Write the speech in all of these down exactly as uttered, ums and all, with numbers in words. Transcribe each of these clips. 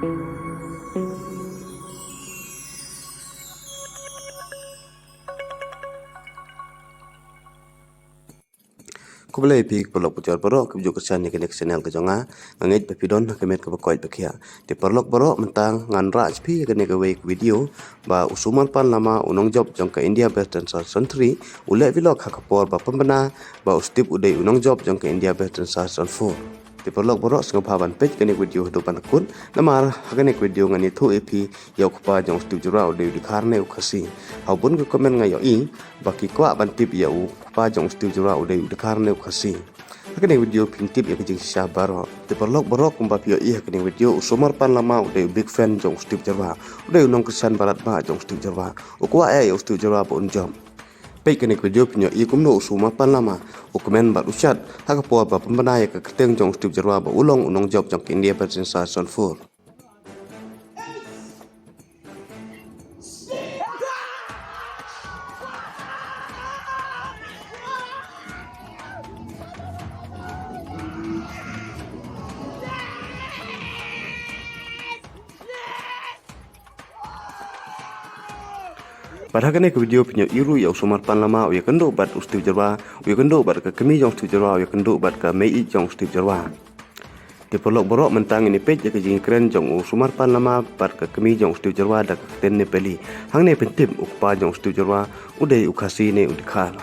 Khublei phi paralok bujor baroh kiba ju kyrshan ïa kane ka channel ka jong nga. Nga ngeit ba phi don ha ka met kaba koit ba khiah. Te paralok baroh mynta ngan rah sha phi ïa kane kawei ka video ba u Sumar Panlama u nongjop jong ka India Batch ten Sar Son three u leh vlog ha ka por ba pynbna ba u Steve u dei u nongjop jong ka India Batch ten Sar Son four. Te paralok baroh sngewbha ban peit kane ka video haduh ban kut, namar ha kane ka video ngan ïathuh ïa phi ïa u kpa jong u Steve Jyrwa u dei u Dkhar ne u Khasi. Ha u bun ka comment nga ïohi ba ki kwah ban tip ïa u kpa jong u Steve Jyrwa u dei u Dkhar ne u Khasi. Ha kane ka video phin tip ïa ka jingshisha baroh. Te paralok baroh kumba phi ïohi ha kane ka video u Sumar Panlama u dei u big fan jong u Steve Jyrwa. U dei u nongkyrshan barat ba jong u Steve Jyrwa. U kwah eh ïa u Steve Jyrwa ba un jop. Peit kane ka video phin ïohi kumno u Sumar Panlama u kmen bad u shad ha ka por ba pynbna ïa ka kyrteng jong u Steve Jyrwa ba u long u nongjop jong ka India Batch ten Sar Son four. Bad ha kane ka video phin ïohi ruh ïa u Sumar Panlama u ïakynduh bad u Steve Jyrwa, u ïakynduh bad ka kmie jong u Steve Jyrwa, u ïakynduh bad ka meiieit jong u Steve Jyrwa. Te paralok baroh mynta ngin ïa peit ïa ka jingkren jong u Sumar Panlama bad ka kmie jong u Steve Jyrwa da ka ktien Nepali. Hangne phin tip u kpa jong u Steve Jyrwa u dei u Khasi ne u Dkhar.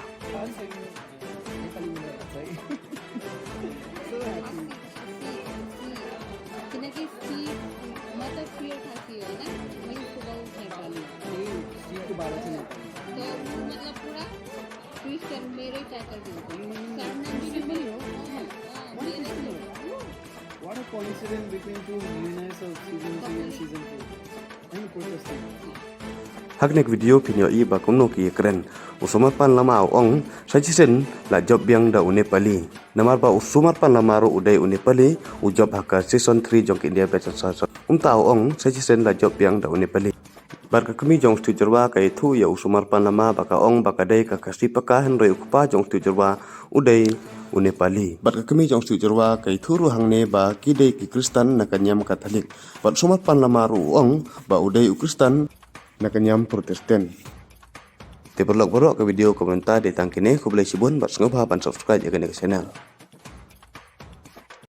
किनकि स्टीव मतलब प्योर खासी है ना, वही सुबह उठने वाली। नहीं, स्टीव के बारह से नहीं। तो मतलब पूरा ट्विस्ट कर मेरे टाइटल के ऊपर। नहीं, नहीं, नहीं, सरनेम भी नहीं, नहीं, नहीं, नहीं। हाँ, हाँ, मेरे से। What a coincidence between two millionaires of season three and season four. Ha kane ka video phin ïohi ba kumno ki ïakren. U Sumar Panlama u ong, sa shisien la jop biang da u Nepali. Namar ba u Sumar Panlama ruh u dei u Nepali, u jop ha ka season three jong ka India Batch ten Sar Son. Kumta u ong, sa shisien la jop biang da u Nepali. Bad ka kmie jong u Steve Jyrwa ka ïathuh ïa u Sumar Panlama ba ka ong ba ka dei ka Khasi paka, hynrei u kpa jong u Steve Jyrwa u dei u Nepali. Bad ka kmie jong u Steve Jyrwa ka ïathuh ruh hangne ba ki dei ki Khristan na ka niam Katholik. Bad Sumar Panlama ruh u ong ba u dei u Khristan na ka niam Protestant. Te paralok baroh, ka video ka mynta dei tang kine, khublei shibun bad sngewbha ban subscribe ïa kane ka channel.